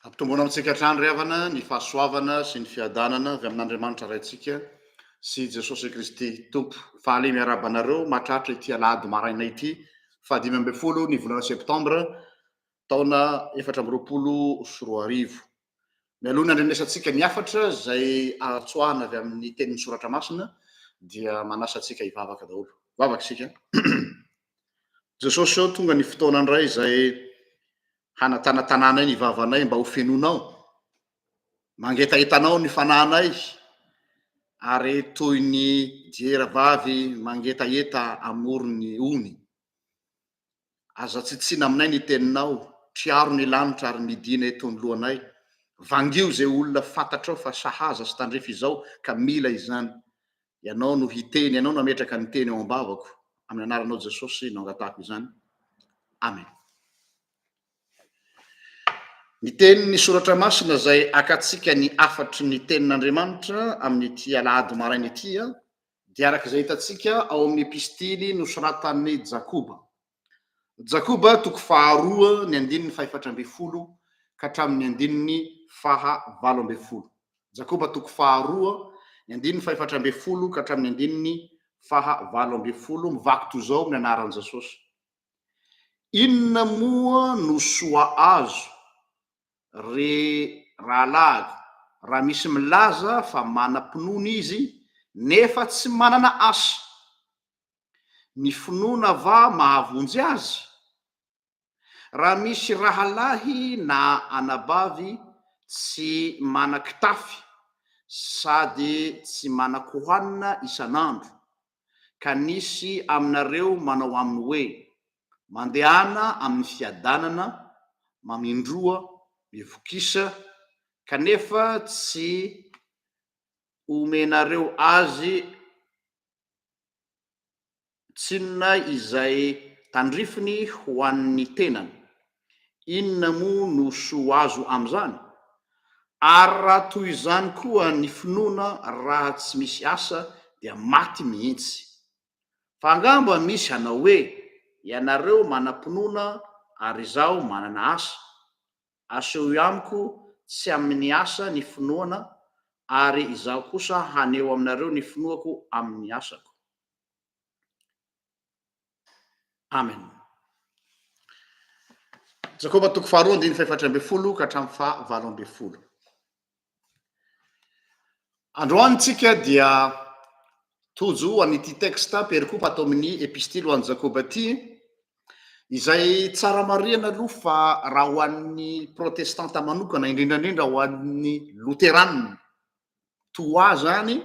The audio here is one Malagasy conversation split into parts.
Ampitomboina amintsika hatrany ry havana ny fahasoavana sy ny fiadanana avy amin'Andriamanitra Raintsika sy Jesosy Kristy Tompo. Faly miarahaba anareo mahatratra ity alahady maraina ity, faha 15 ny volana septambra taona 2024. Mialoha ny handrenesantsika ny hafatra izay ahatsoahana avy amin'ny tenin'ny Soratra Masina dia manasa antsika hivavaka daholo. Vavaka isika. Jesosy ô, tonga ny fotoana indray izay Hanatanatananay ny vavanay mba ho fenonao. Mangetaheta anao ny fanahinay, ary toy ny diera vavy mangetaheta amoron'ny ony. Aza tsitsiana aminay ny teninao, triaro ny lanitra ary midina eto anoloanay. Vangio izay olona fantatrao fa sahaza sy tandrify izao ka mila izany. Ianao no hiteny, Ianao no hametraka ny teny ao am-bavako. Amin'ny anaranao Jesosy no angatahako izany. Amen. Ny tenin'ny soratra masina izay akatsika ny hafatry ny tenin'Andriamanitra amin'ity alahady maraina ity dia araka izay hitantsika ao amin'ny epistily nosoratan'i Jakoba. Jakoba toko faharoa ny andininy fahefatra ambin'ny folo ka hatramin'ny andininy faha 18. Jakoba toko faharoa ny andininy fahefatra ambin'ny folo ka hatramin'ny andininy faha 18, mivaky toy izao amin'ny anaran'i Jesosy. Inona moa no soa azo, ry rahalahiko, raha misy milaza fa manam-pinoana izy nefa tsy manana asa? Ny finoana va mahavonjy azy? Raha misy rahalahy na anabavy tsy manan-kitafy sady tsy manan-kohanina isan'andro, ka nisy aminareo manao aminy hoe, Mandehana amin'ny fiadanana, mamindroa, mivokisa, kanefa tsy omenareo azy Tsinona izay tandrifiny ho an'ny tenany. Inona moa no soa azo amin'izany? Ary raha toy izany koa ny finoana raha tsy misy asa dia maty mihitsy. Fa angamba misy hanao hoe, Ianareo manam-pinoana ary izaho manana asa. Asehoy amiko tsy amin'ny asa ny finoana ary izaho kosa haneho aminareo ny finoako amin'ny asako. Amen. Jakoba toko faharoa andininy fahefatra ambin'ny folo ka hatramin'ny faha 18. Androany tsika dia tojo an'ity texte perikopa ato amin'ny epistily ho an'i Jakoba ity, izay tsara marihana aloha fa raha ho an'ny protestanta manokana, indrindra indrindra ho an'ny loteranina toa ahy zany,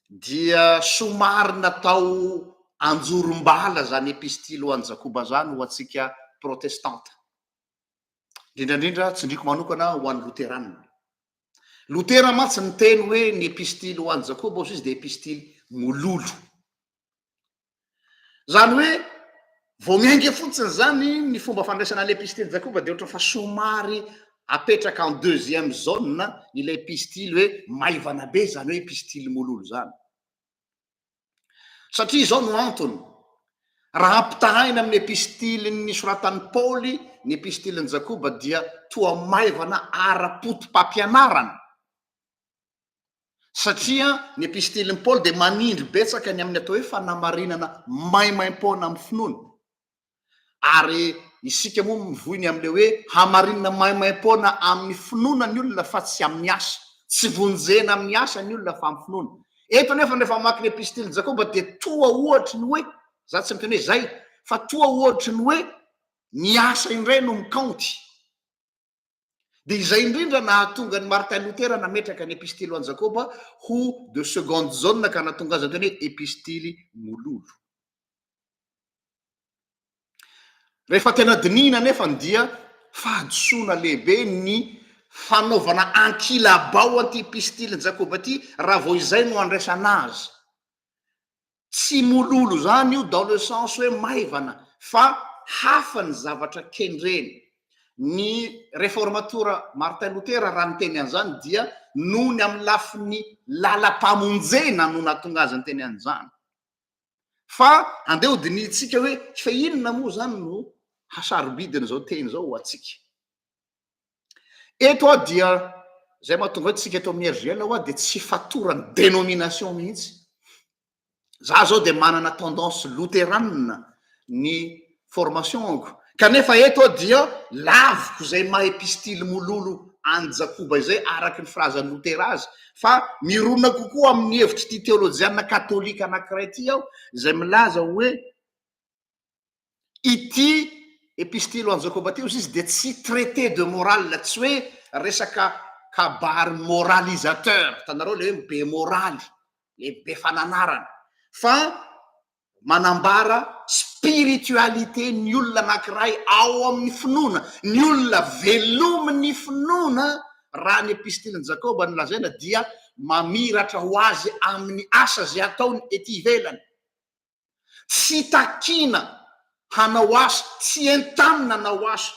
dia somary natao anjorom-bala zany epistily ho an'i Jakoba zany ho antsika protestanta. Indrindra indrindra tsindriko manokana ho an'ny loteranina. Lotera mantsy niteny hoe ny epistily ho an'i Jakoba hozy izy dia epistily mololo. Izany hoe vao miainga fotsiny izany ny fomba fandraisana ny epistily Jakoba dia ohatran'ny fa somary apetraka en deuxième zone ilay epistily hoe maivana be izany hoe epistily mololo izany. Satria izao no antony, raha ampitahaina amin'ny epistilin'ny nosoratan'i Paoly ny epistilin'i Jakoba dia toa maivana ara-poto-pampianarana. Satria ny epistilin'i Paoly dia manindry betsaka ny amin'ny atao hoe fanamarinana maimaim-poana amin'ny finoana. Ary isika moa mivoy ny amin'ilay hoe hamarinina maimaim-poana amin'ny finoana ny olona fa tsy amin'ny asa. Tsy vonjena amin'ny asa ny olona fa amin'ny finoana. Eto anefa rehefa mamaky ny epistilin'i Jakoba dia toa ohatry ny hoe, za tsy miteny hoe zay, fa toa ohatry ny hoe ny asa indray no mikaonty. Dia izay indrindra nahatonga an'i Martin Luther nametraka ny epistily ho an'i Jakoba ho de seconde zone ka nahatonga azy niteny hoe epistily mololo. Rehefa tena dinihina anefa dia fahadisoana lehibe ny fanaovana ankilabao an'ity epistilin'i Jakoba ity raha vao izay no andraisana azy. Tsy mololo izany io dans le sens hoe maivana fa hafa ny zavatra kendreny. Ny reformatora Martin Luther raha niteny an'izany dia noho ny amin'ny lafiny lalam-pamonjena no nahatonga azy niteny an'izany. Fa andeha ho dinihintsika hoe fa inona moa izany no hasarobidin'izao teny izao ho antsika. Eto aho dia, izay mahatonga hoe tsika eto amin'ny RGL hoa dia tsy fatoran'ny dénomination mihitsy. Za zao dia manana tendance loterana ny formation-ko, kanefa eto aho dia laviko izay maha epistily mololo an'i Jakoba izay araka ny filazan'i Lotera azy, fa mirona kokoa amin'ny hevitr'ity teolojiana katolika anankiray ity aho izay milaza hoe ity epistily ho an'i Jakoba ity hozy izy dia tsy traité de morale, tsy hoe resaka kabary moralisateur, hitanareo ilay hoe be moraly, ilay be fananarana, fa manambara spiritualité ny olona anankiray ao amin'ny finoana, ny olona velomin'ny finoana, raha ny epistilin'i Jakoba no lazaina dia mamiratra ho azy amin'ny asa izay ataony ety ivelany. Tsy takiana hanao asa, tsy entanina hanao asa.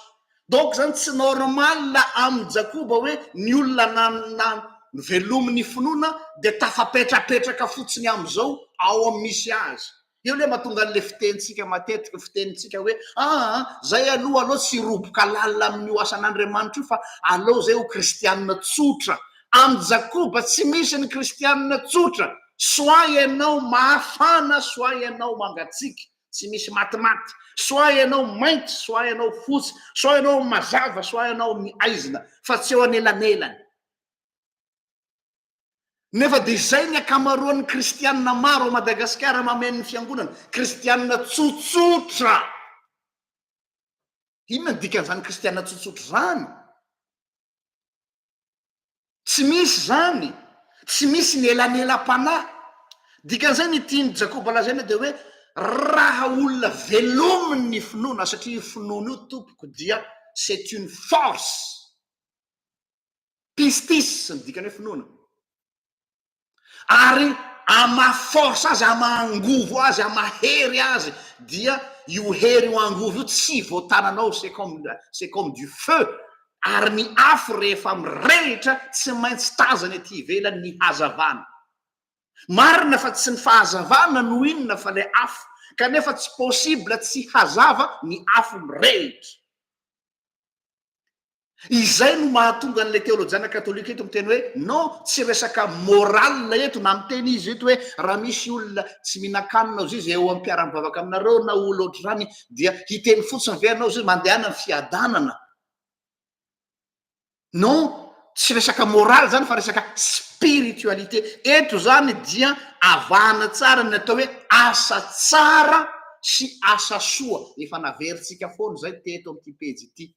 Donc zany tsy normal amin'i Jakoba hoe ny olona na novelomin'ny finoana dia tafapetrapetraka fotsiny amin'izao ao amin'ny misy azy. Eo le mahatonga an'le fitenintsika matetika, fitenintsika hoe aa zay aloha aleo tsy hiroboka lalina amin'io asan'Andriamanitra io fa aleo zay ho kristianina tsotra. Amin'i Jakoba tsy misy ny kristianina tsotra, soit ianao mafana soit ianao mangatsiaka. Tsy misy matimaty. Soit ianao mainty, soit ianao fotsy, soit ianao mazava, soit ianao ny aizina, fa tsy eo anelanelany. Nefa dia izay ny ankamaroan'ny kristianina maro ao Madagasikara mameno ny fiangonana. Kristianina tsotsotra. Inona ny dikan'izany kristianina tsotsotra izany? Tsy misy izany, tsy misy ny elanelam-panahy. Dikan'izay ny tian'i Jakoba lazaina dia hoe raha olona velominy ny finoana, satria io finoana io tompoko dia c'est une force, pistis ny dikany hoe finoana. Ary ama force azy, ama angovo azy, ama hery azy dia io hery io angovo io tsy voatananao, c'est comme c'est comme du feu, ary ny afo rehefa mirehitra tsy maintsy tazana ety ivelany ny hazavana. Marina fa tsy ny fahazavana no inona fa le afo, kanefa tsy possible tsy hazava ny afo mirehitra. Izay no mahatonga an'ilay teolojiana katolika eto miteny hoe non, tsy resaka morale eto, na miteny izy eto hoe raha misy olona tsy mihinan-kanina ozy izy eo amin'ny mpiara-mivavaka aminareo na olona ohatr'izany dia hiteny fotsiny ve ianao ozy mandehana ny fiadanana. Non, tsy resaka morale zany fa resaka spiritualité. Eto zany dia avahana tsara ny atao hoe asa tsara sy asa soa. Efa naverintsika foana izay teto amin'ity pejy ity.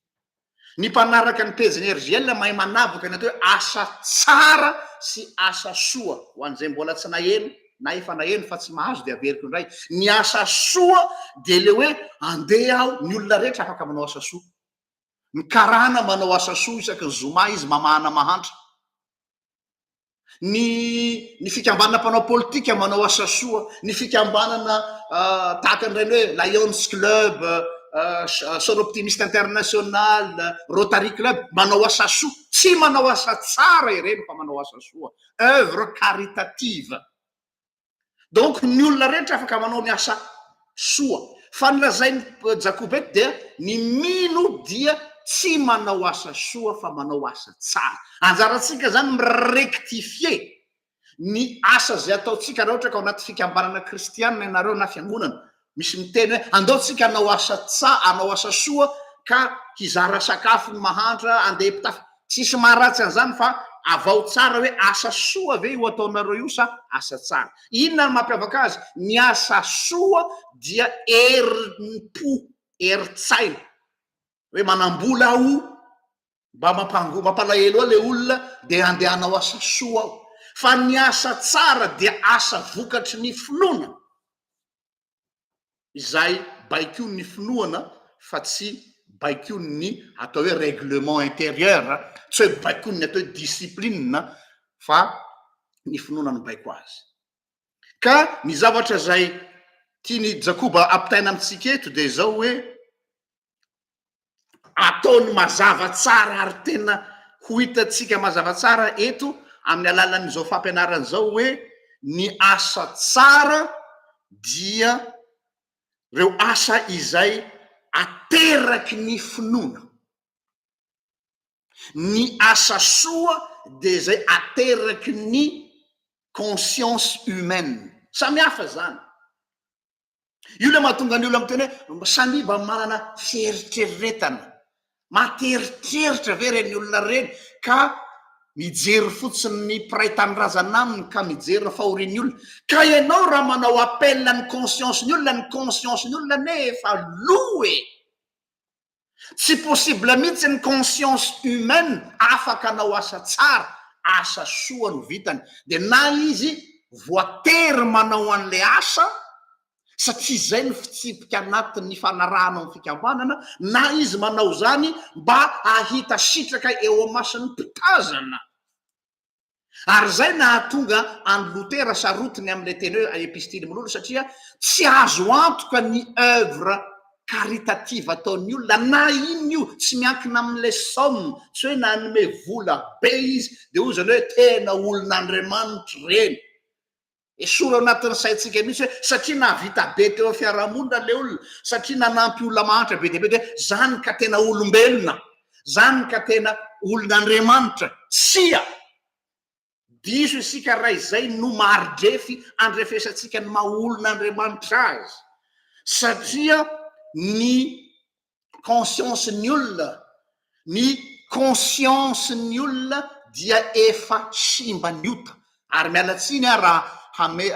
Ny mpanaraka ny pejin'ny RJL mahay manavaka ny atao hoe asa tsara sy asa soa. Ho an'izay mbola tsy naheno na efa naheno fa tsy mahazo dia averiko indray. Ny asa soa dia ilay hoe andeha aho, ny olona rehetra afaka manao asa soa. Ny karana manao asa soa isaky ny zoma izy mamahana mahantra. Ny ny fikambanana mpanao politika manao asa soa, ny fikambanana tahaka an'ireny hoe Lions Club, Soroptimist International, Rotary Club, manao asa soa. Tsy manao asa tsara ireny fa manao asa soa, oeuvre caritative. Donc ny olona rehetra afaka manao ny asa soa. Fa ny lazain'i Jakoba eto dia ny mino dia tsy manao asa soa fa manao asa tsara. Anjarantsika zany mi-rectifier ny asa izay ataontsika raha ohatra ka ao anaty fikambanana kristianina ianareo na fiangonana. Misy miteny hoe andao tsika hanao asa tsa hanao asa soa ka hizara sakafo ny mahantra, andeha mpitafy. Tsisy maharatsy an'izany fa avaho tsara hoe asa soa ve io ataonareo io sa asa tsara. Inona no mampiavaka azy? Ny asa soa dia herim-po, herin-tsaina. Hoe manam-bola aho mba mampango mampalahelo ahy le olona dia andeha hanao asa soa aho. Fa ny asa tsara dia asa vokatry ny finoana. Izay baikoin'ny finoana fa tsy baikoin'ny atao hoe règlement intérieur, tsy hoe baikoin'ny atao hoe discipline fa ny finoana no baiko azy. Ka ny zavatra izay tian'i Jakoba ampitaina amintsika eto dia izao hoe, ataony mazava tsara ary tena ho hitantsika mazava tsara eto amin'ny alalan'izao fampianarana izao hoe ny asa tsara dia ireo asa izay ateraky ny finoana. Ny asa soa dia izay ateraky ny conscience humaine. Samy hafa izany. Io ilay mahatonga ny olona miteny hoe samia mba manana fieritreretana. Mahateritreritra ve ireny olona ireny ka mijery fotsiny ny mpiray tanindrazana aminy ka mijery ny fahorian'ny olona. Ka ianao raha manao appel ny conscience-ny olona, ny conscience-ny olona anie efa lo e! Tsy possible mihitsy ny conscience humaine afaka hanao asa tsara, asa soa no vitany. Dia na izy voatery manao an'ilay asa satria izay no fitsipika anatin'ny fanarahana ao amin'ny fikambanana, na izy manao izany mba hahita sitraka eo amason'ny mpitazana. Ary izay nahatonga an'i Lotera sarotiny amin'ilay teny hoe epistily mololo satria tsy azo antoka ny oeuvre caritative ataon'ny olona na inona io, tsy miankina amin'ilay somme, tsy hoe nanome vola be izy dia hoy izany hoe tena olon'Andriamanitra ireny. Esory ao anatin'ny saintsika mihitsy hoe satria nahavita be teo amin'ny fiarahamonina ilay olona, satria nanampy olona mahantra be dia be dia zany ka tena olombelona, zany ka tena olon'Andriamanitra. Tsia! Diso isika raha izay no mari-drefy andrefesantsika ny maha olon'Andriamanitra azy. Satria ny conscience-n'ny olona, ny conscience-n'ny olona dia efa simban'ny ota. Ary miala tsiny aho raha hame,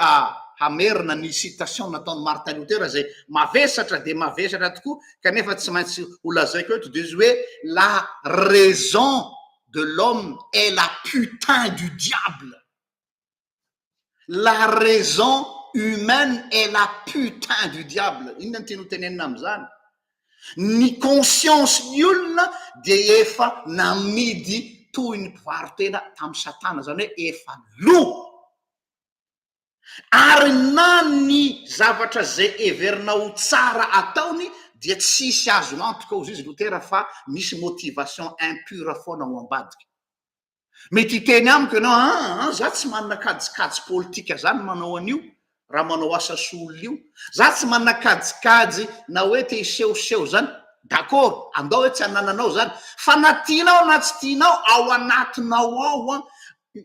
hamerina ny citation nataon'i Martin Luther izay mavesatra dia mavesatra tokoa kanefa tsy maintsy ho lazaiko eto dia izy hoe la raison de l'homme est la putain du diable. La raison humaine est la putain du diable. Inona no tiany ho tenenina amin'izany? Ny conscience ny olona dia efa namidy toy ny mpivaro-tena tamin'i Satana, izany hoe efa lo. Ary na ny zavatra izay heverina ho tsara ataony dia tsisy azo antoka hozy izy Lotera fa misy motivation impure foana ao ambadika. Mety hiteny amiko ianao, aa za tsy manana kajikajy politika zany manao an'io, raha manao asa soa olona io, za tsy manana kajikajy na hoe te hisehoseho zany, d'accord, andao hoe tsy anananao zany, fa na tianao na tsy tianao ao anatinao ao an,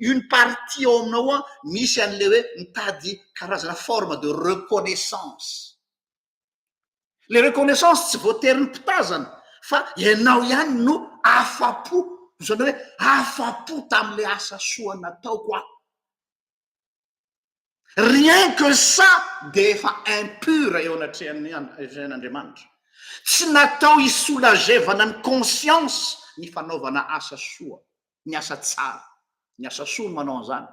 une partie ao aminao ao misy an'le hoe mitady karazana forme de reconnaissance. Le reconnaissance tsy voatery ny mpitazana fa ianao ihany no afa-po, izany hoe afa-po tamin'ilay asa soa nataoko aho. Rien que ça dia efa impur eo anatrehan'ny anatrehan'Andriamanitra. Tsy natao hi-soulager-vana ny conscience ny fanaovana asa soa, ny asa tsara. Ny asa soa no manao an'izany.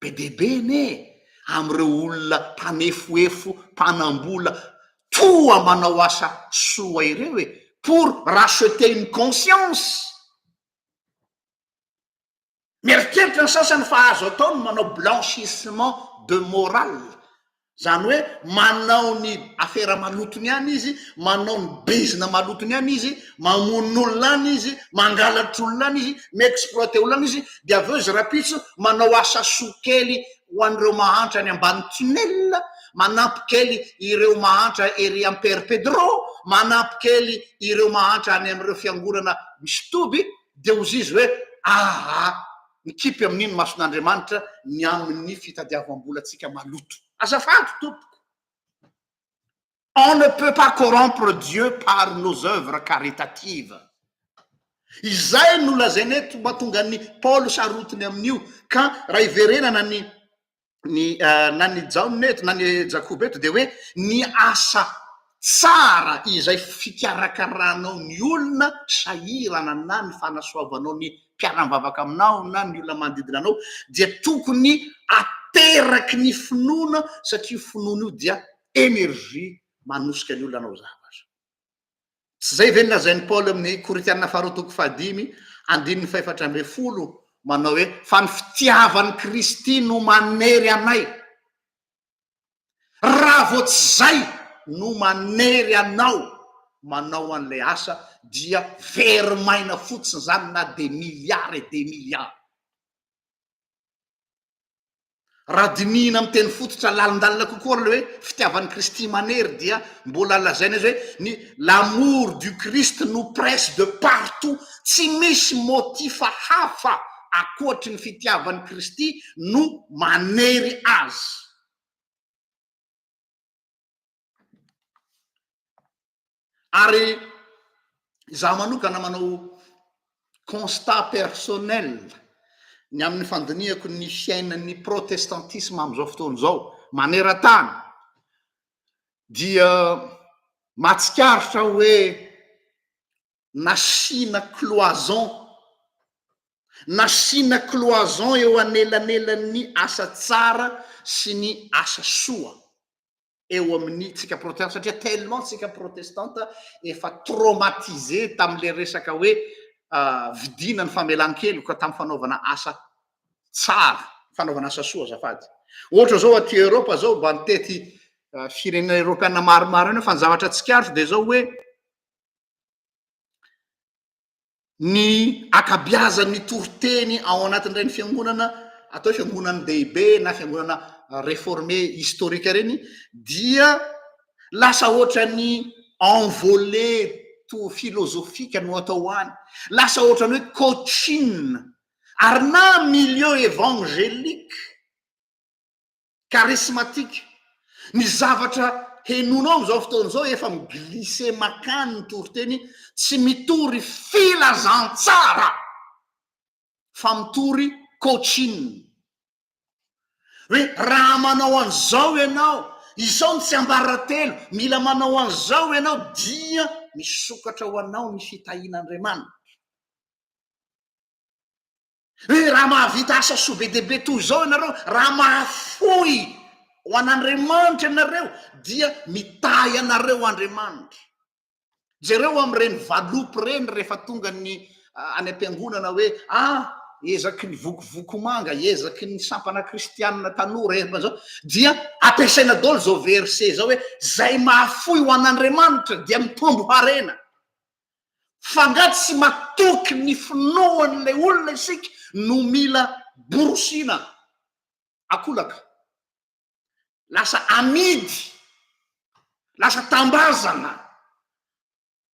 Be dia be anie amin'ireo olona mpanefoefo, mpanam-bola toa manao asa soa ireo e, pour racheter une conscience. Mieritreritra ny sasany fa azo atao ny manao blanchissement de morale. Zany hoe manao ny afera malotony ihany izy, manao ny bizina malotony ihany izy, mamono olona any izy, mangalatra olona any izy, mi-exploiter olona any izy, dia avy eo izy rahampitso manao asa soa kely ho an'ireo mahantra any ambany tunnel, manampy kely ireo mahantra ery Ampere Pedro, manampy kely ireo mahantra any amin'ireo fiangonana misy toby, dia hozy izy hoe aa mikipy amin'iny mason'Andriamanitra ny amin'ny fitadiavam-bolantsika maloto. Azafady tompoko. On ne peut pas corrompre Dieu par nos œuvres caritatives. Izay no lazaina eto mahatonga an'i Paoly sarotiny amin'io ka raha iverenana ny ny na ny Jaona eto na ny Jakoba eto dia hoe ny asa tsara izay fikarakaranao ny olona sahirana na ny fanasoavanao ny mpiara-mivavaka aminao na ny olona manodidina anao dia tokony ateraky ny finoana satria io finoana io dia énergie manosika ny olona hanao zavatra. Tsy izay ve ny lazain'i Paoly amin'ny Korintiana faharoa toko fahadimy andininy fahefatra ambin'ny folo manao hoe fa ny fitiavan'i Kristy no manery anay. Raha vao tsy izay no manery anao manao an'ilay asa dia very maina fotsiny izany na des milliards et des milliards. Raha dinihina amin'ny teny fototra lalindalina kokoa ary ilay hoe fitiavan'i Kristy manery dia mbola lazaina izy hoe ny l'amour du Christ nous presse de partout, tsy misy motif hafa ankoatry ny fitiavan'i Kristy no manery azy. Ary izaho manokana manao constat personnel ny amin'ny fandinihako ny fiainan'ny protestantisme amin'izao fotoana izao maneran-tany dia mahatsikaritra aho hoe nasiana cloison, nasiana cloison eo anelanelan'ny asa tsara sy ny asa soa. eo amin'ny tsika protestanta satria tellement tsika protestanta efa traumatisé tamin'le resaka hoe vidiana ny famelan-keloka tamin'ny fanaovana asa tsara, fanaovana asa soa azafady. Ohatra zao aty Europe zao mba nitety firenena eoropeana maromaro eny fa ny zavatra tsikaritro dia zao hoe Ny ankabiazan'ny toriteny ao anatin'ireny fiangonana atao hoe fiangonan-dehibe na fiangonana réformé historique ireny dia lasa ohatran'ny envolée to philosophique no atao any, lasa ohatran'ny hoe coaching ary na milieu évangélique Charismatique. Ny zavatra henonao amin'izao fotoana izao efa mi-glisser makany ny toriteny, tsy mitory filazantsara fa mitory coaching. Hoe raha manao an'izao ianao, izao ny tsiambaratelo, mila manao an'izao ianao dia misokatra ho anao ny fitahian'Andriamanitra. Hoe raha mahavita asa soa be dia be toy izao ianareo, raha mahafoy ho an'Andriamanitra ianareo, dia mitahy anareo Andriamanitra. Jereo amin'ireny valopy ireny rehefa tonga ny any am-piangonana hoe ah, ezaky ny vokovoko manga, ezaky ny sampana kristianina tanora, ezaka izao, dia ampiasaina daholo izao verset izao hoe izay mahafoy ho an'Andriamanitra dia mitombo harena. Fa nga tsy matoky ny finoan'ilay olona isika no mila borosiana akolaka? Lasa amidy, lasa tambazana,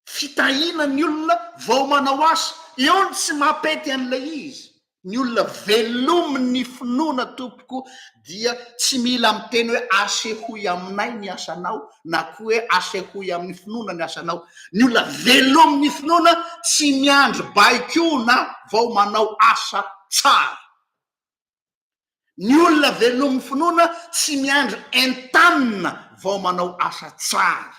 fitahiana ny olona vao manao asa. Eo ny tsy mampety an'ilay izy. Ny olona velomin'ny finoana tompoko dia tsy mila miteny hoe asehoy aminay ny asanao na koa hoe asehoy amin'ny finoana ny asanao. Ny olona velomin'ny finoana tsy miandry baikoana vao manao asa tsara. Ny olona velomin'ny finoana tsy miandry entanina vao manao asa tsara.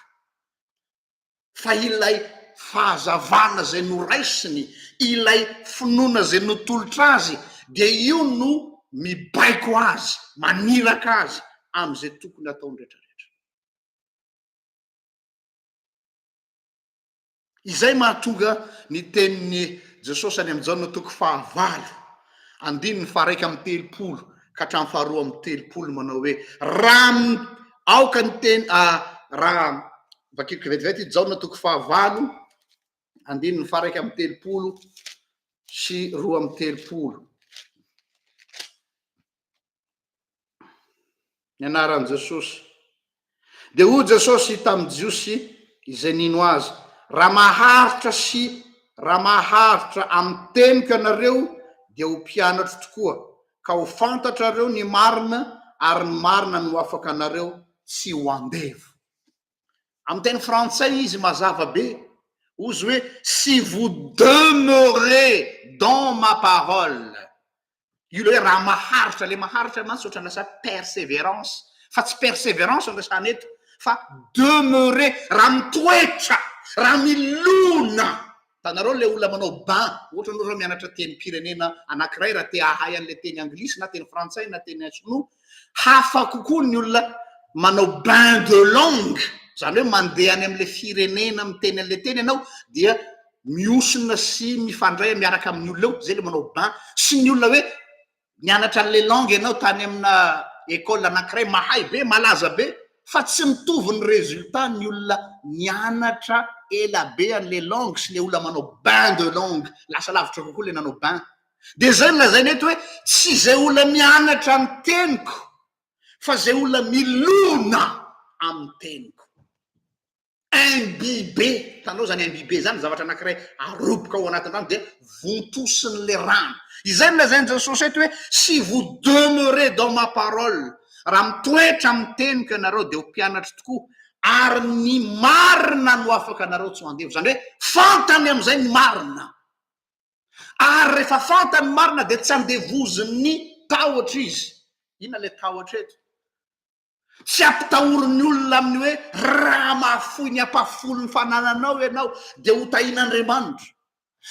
Fa ilay fahazavana izay noraisiny, ilay finoana izay notolotra azy, dia io no mibaiko azy, maniraka azy amin'izay tokony hataony rehetrarehetra. Izay mahatonga ny tenin'i Jesosy any amin'i Jaona toko fahavalo, andininy faharaika amby telopolo ka hatramin'ny faharoa amby telopolo manao hoe, Raha aoka ny teny, raha vakiko vetivety, Jaona toko fahavalo, andininy faharaika amby telopolo sy 32. Ny anaran'i Jesosy. Dia hoy Jesosy tamin'ny Jiosy izay nino Azy, Raha maharitra sy raha maharitra amin'ny teniko ianareo, dia ho mpianatro tokoa, ka ho fantatrareo ny marina, ary ny marina no ho afaka anareo tsy ho andevo. Amin'ny teny frantsay izy mazava be, hozy hoe si vous demeurez dans ma parole. Io ilay hoe raha maharitra, ilay maharitra mantsy ohatran'ny lasa persévérance, fa tsy persévérance no resahana eto fa demeurer, raha mitoetra, raha milona. Hitanareo ilay olona manao bain, ohatra ianao zao mianatra tenim-pirenena anankiray raha te hahay an'ilay teny anglisy na teny frantsay na teny sinoa, hafa kokoa ny olona manao bain de langue, izany hoe mandeha any amin'ilay firenena miteny an'ilay teny ianao dia mihosona sy mifandray miaraka amin'ny olona eo, zay le manao bain, sy ny olona hoe nianatra an'le langue ianao tany amina école anankiray mahay be, malaza be, fa tsy mitovy ny résultat ny olona nianatra ela be an'le langue sy le olona manao bain de langue, lasa lavitra kokoa le nanao bain. De zay no lazaina eto hoe tsy zay olona mianatra ny teniko. Fa izay olona milona amin'ny teniko. Imbibé, hitanao izany imbibé izany, zavatra anankiray aroboka ao anatin'ny rano dia vontosin'ilay rano. Izay no lazain'i Jesosy eto hoe si vous demeurez dans ma parole, raha mitoetra amin'ny teniko ianareo dia ho mpianatro tokoa, ary ny marina no afaka anareo tsy ho andevo. Izany hoe fantany amin'izay ny marina. Ary rehefa fantany ny marina dia tsy andevozin'ny tahotra izy. Inona ilay tahotra eto? Tsy ampitahorin'ny olona amin'ny hoe raha mahafoy ny ampahafolon'ny fanananao ianao dia ho tahian'Andriamanitra.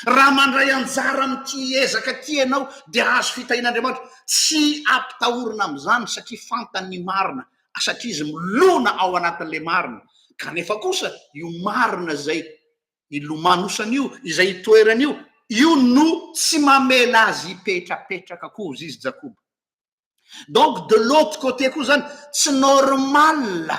Raha mandray anjara amin'ity ezaka ity ianao dia hahazo fitahian'Andriamanitra. Tsy ampitahorina amin'izany satria fantany ny marina, satria izy milona ao anatin'ilay marina. Kanefa kosa io marina izay ilomanosany io, izay itoerany io, io no tsy mamela azy hipetrapetraka koa, hozy izy Jakoba. Donc de l'autre côté koa zany tsy normal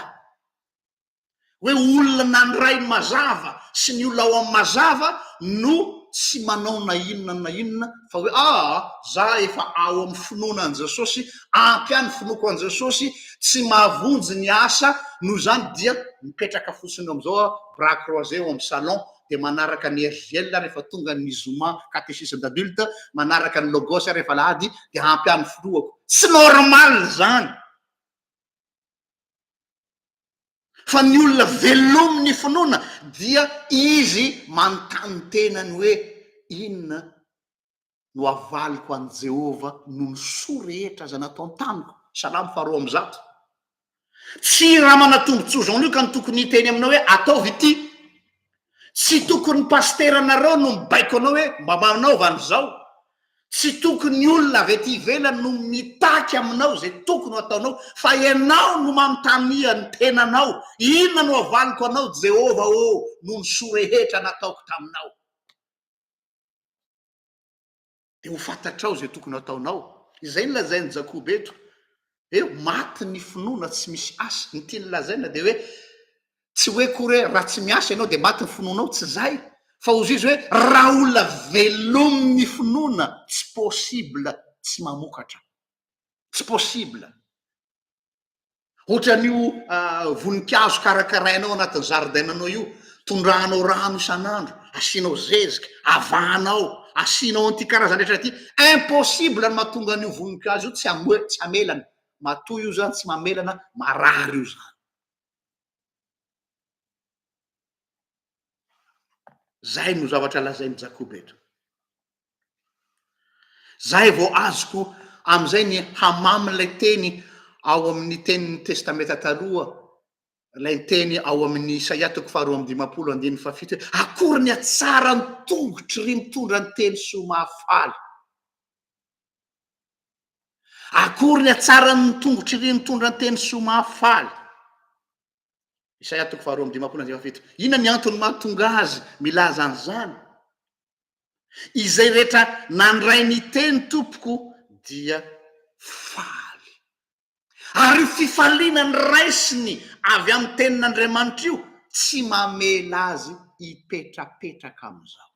hoe olona nandray ny mazava sy ny olona ao amin'ny mazava no tsy manao na inona na inona fa hoe aa za efa ao amin'ny finoana an'i Jesosy, ampy ahy ny finoako an'i Jesosy, tsy mahavonjy ny asa, noho izany dia mipetraka fotsiny eo amin'izao aho, bras croisés ao amin'ny salon, dia manaraka ny RJL rehefa tonga ny zoma catéchisme d'adulte, manaraka ny logos rehefa alahady dia ampy ahy ny filohako. Tsy normal zany. Fa ny olona velomin'ny finoana dia izy manontany tenany hoe inona no havaliko an'i Jehovah noho ny soa rehetra izay nataony tamiko. Salamo faharoa amby zato. Tsy Ramanatombotsoa Jean Luc no tokony hiteny aminao hoe ataovy ity. Tsy tokony ny pasiteranareo no mibaiko anao hoe mba manaova an'izao. Tsy tokony ny olona avy aty ivelany no mitaky aminao izay tokony ho ataonao, fa ianao no manontania ny tenanao, inona no havaliko anao Jehovah ô noho ny soa rehetra nataoko taminao? Dia ho fantatrao izay tokony hataonao. Izay no lazain'i Jakoba eto, hoe maty ny finoana tsy misy asa. Ny tiany lazaina dia hoe tsy hoe akory hoe raha tsy miasa ianao dia maty ny finoanao, tsy izay. Fa hozy izy hoe raha olona velomin'ny finoana tsy possible tsy mamokatra. Tsy possible. Ohatran'io voninkazo karakarainao anatin'ny zaridainanao io, tondrahanao rano isan'andro, asianao zezika, avahanao, asianao an'ity karazana rehetra ity, impossible ny mahatonga an'io voninkazo io tsy hamoe- tsy hamelana, matoa io zany tsy mamelana, marary io zany. Zay no zavatra lazain'i Jakoba eto. Zay vao azoko amin'izay ny hamamin'ilay teny ao amin'ny tenin'ny Testamenta Taloha, ilay teny ao amin'ny Isaia toko faharoa amby dimampolo andininy fahafito hoe, Akory ny hatsaran'ny tongotry ry mitondra ny teny soa mahafaly. Akory ny hatsaran'ny tongotry ry mitondra ny teny soa mahafaly. Isaia toko faharoa amby dimampolo andininy fahafito. Inona ny antony mahatonga azy milaza an'izany? Izay rehetra nandray ny teny tompoko dia faly. Ary io fifaliana noraisiny avy amin'ny tenin'Andriamanitra io tsy mamela azy hipetrapetraka amin'izao.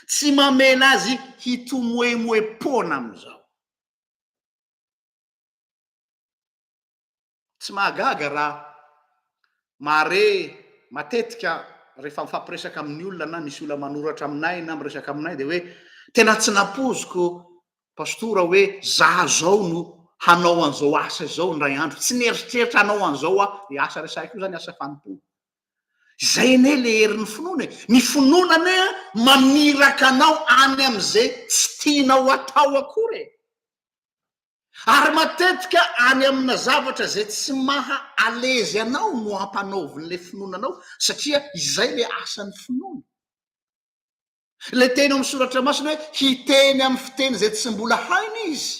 Tsy mamela azy hitomoemoe-poana amin'izao. Tsy mahagaga raha mahare matetika rehefa mifampiresaka amin'ny olona na misy olona manoratra aminay na miresaka aminay dia hoe tena tsy nampoiziko pastora hoe za zao no hanao an'izao asa izao indray andro, tsy nieritreritra hanao an'izao aho, le asa resahiko io zany asa fanompoana. Izay anie le herin'ny finoana e! Ny finoana anie maniraka anao any amin'izay tsy tianao atao akory e! Ary matetika any amina zavatra izay tsy maha à l'aise anao no ampanaovin'ilay finoana anao satria izay ilay asan'ny finoana. Ilay teny ao amin'ny soratra masina hoe hiteny amin'ny fiteny izay tsy mbola hainy izy.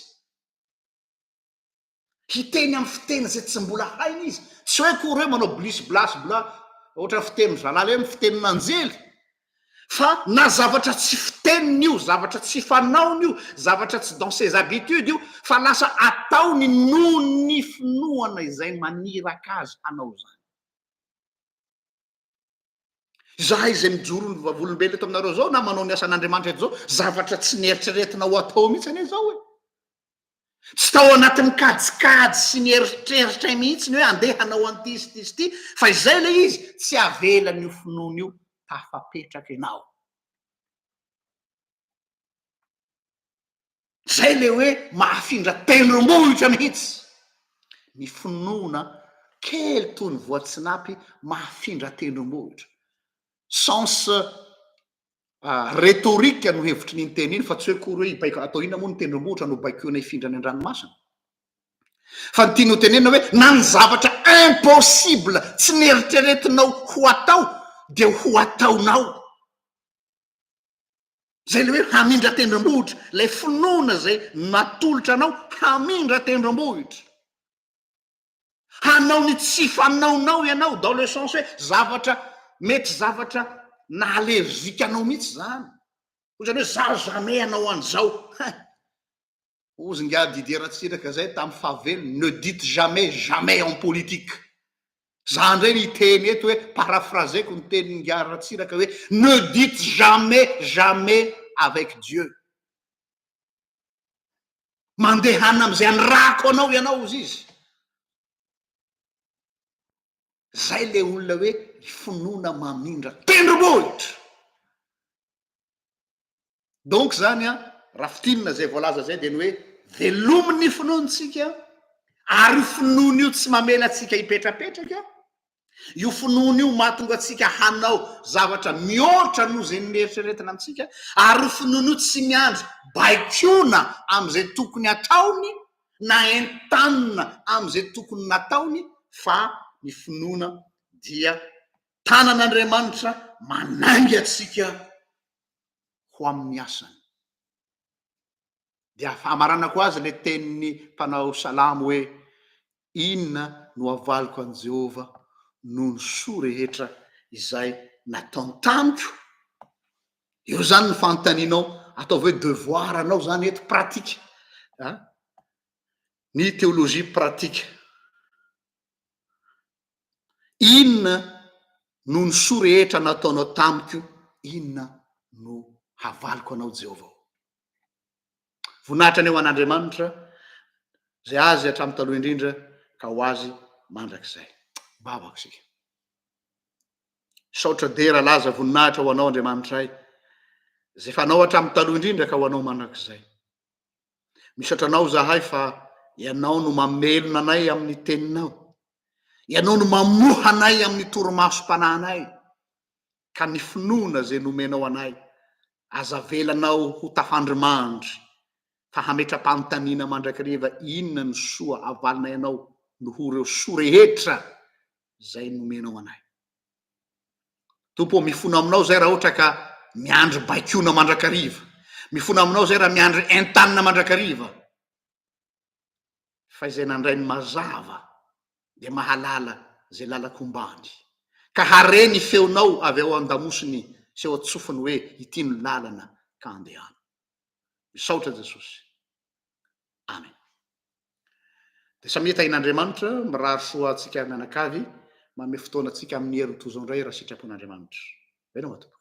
Hiteny amin'ny fiteny izay tsy mbola hainy izy. Tsy hoe akory hoe manao blisy blasy bla ohatran'ny fitenin'ny zalahy ireny, fitenin'anjely. Fa na zavatra tsy fiteniny io, zavatra tsy fanaony io, zavatra tsy dans ses habitudes io, fa lasa ataony noho ny finoana izay maniraka azy hanao izany. Izahay izay mijoro ny vavolombelona eto aminareo izao na manao ny asan'Andriamanitra eto izao, zavatra tsy neritreretina ho atao mihitsy anie izao e. Tsy tao anatin'ny kajikajy sy ny eritreritray mihitsy ny hoe andeha hanao an'ity sy ity sy ity, fa izay ilay izy, tsy avelan'io finoana io tafapetraka ianao. Izay ilay hoe mahafindra tendrombohitra mihitsy. Ny finoana kely toy ny voatsinapy mahafindra tendrombohitra. Sens rhétorique no hevitry ny iny teny iny fa tsy hoe akory hoe hibaiko atao inona moa ny tendrombohitra no baikoina hifindra any an-dranomasina. Fa ny tiany ho tenenina hoe na ny zavatra impossible tsy neritreretinao ho atao dia ho ataonao. Zay le hoe hamindra tendrombohitra, ilay finoana zay natolotra anao hamindra tendrombohitra. Hanao ny tsy fanaonao ianao dans le sens hoe zavatra mety zavatra na allergique anao mihitsy zany. Ohatrany hoe za jamais hanao an'izao. Hein! Hozy ingahy Didier Ratsiraka zay tamin'ny fahavelony, ne dites jamais jamais en politique. Za ndray ny hiteny eto hoe paraphraseko ny tenin'ingahy Ratsiraka hoe ne dites jamais jamais avec Dieu. Mandehana amin'izay anirahako anao ianao hozy izy. Zay le olona hoe ny finoana mamindra tendrombohitra. Donc zany an, raha fintinina zay voalaza zay dia ny hoe velomy ny finoantsika ary io finoana io tsy mamela antsika hipetrapetraka, Io finoana io mahatonga antsika hanao zavatra mihoatra noho izay noeritreretina amintsika, ary io finoana io tsy miandry baikoana amin'izay tokony hataony na entanina amin'izay tokony nataony fa ny finoana dia tanan'Andriamanitra manainga antsika ho amin'ny asany. Dia hamaranako azy ilay tenin'ny mpanao salamo hoe, Inona no havaliko an'i Jehovah noho ny soa rehetra izay nataony tamiko? Eo izany ny fanontanianao, ataovy hoe devoir anao izany eto, pratique. Ny théologie pratique. Inona noho ny soa rehetra nataonao tamiko, inona no havaliko anao Jehovah ô? Voninahitra anie ho an'Andriamanitra, izay Azy hatramin'ny taloha indrindra ka ho Azy mandrakizay. Vavaka isika. Saotra dera laza voninahitra ho anao Andriamanitray, izay fanao hatramin'ny taloha indrindra ka ho anao mandrakizay. Misaotra anao zahay fa ianao no mamelona anay amin'ny teninao. Ianao no mamoha anay amin'ny torimasom-panahinay. Ka ny finoana izay nomenao anay, aza avelanao ho tafandrimandry, fa hametra-panontaniana mandrakariva inona ny soa avalinay anao noho ireo soa rehetra izay nomenao anay. Tompo ô, mifona aminao izay raha ohatra ka miandry baikoana mandrakariva, mifona aminao izay raha miandry entanina mandrakariva, fa izay nandray ny mazava dia mahalala izay lalan-kombany, ka hare ny feonao avy ao an-damosiny sy ao an-tsofiny hoe ity no lalana ka andehano. Misaotra Jesosy. Amen. Dia samia tahin'Andriamanitra, mirary soa antsika mianakavy, manome fotoana antsika amin'ny hery toy izao indray raha sitrapon'Andriamanitra. Veloma tompoko.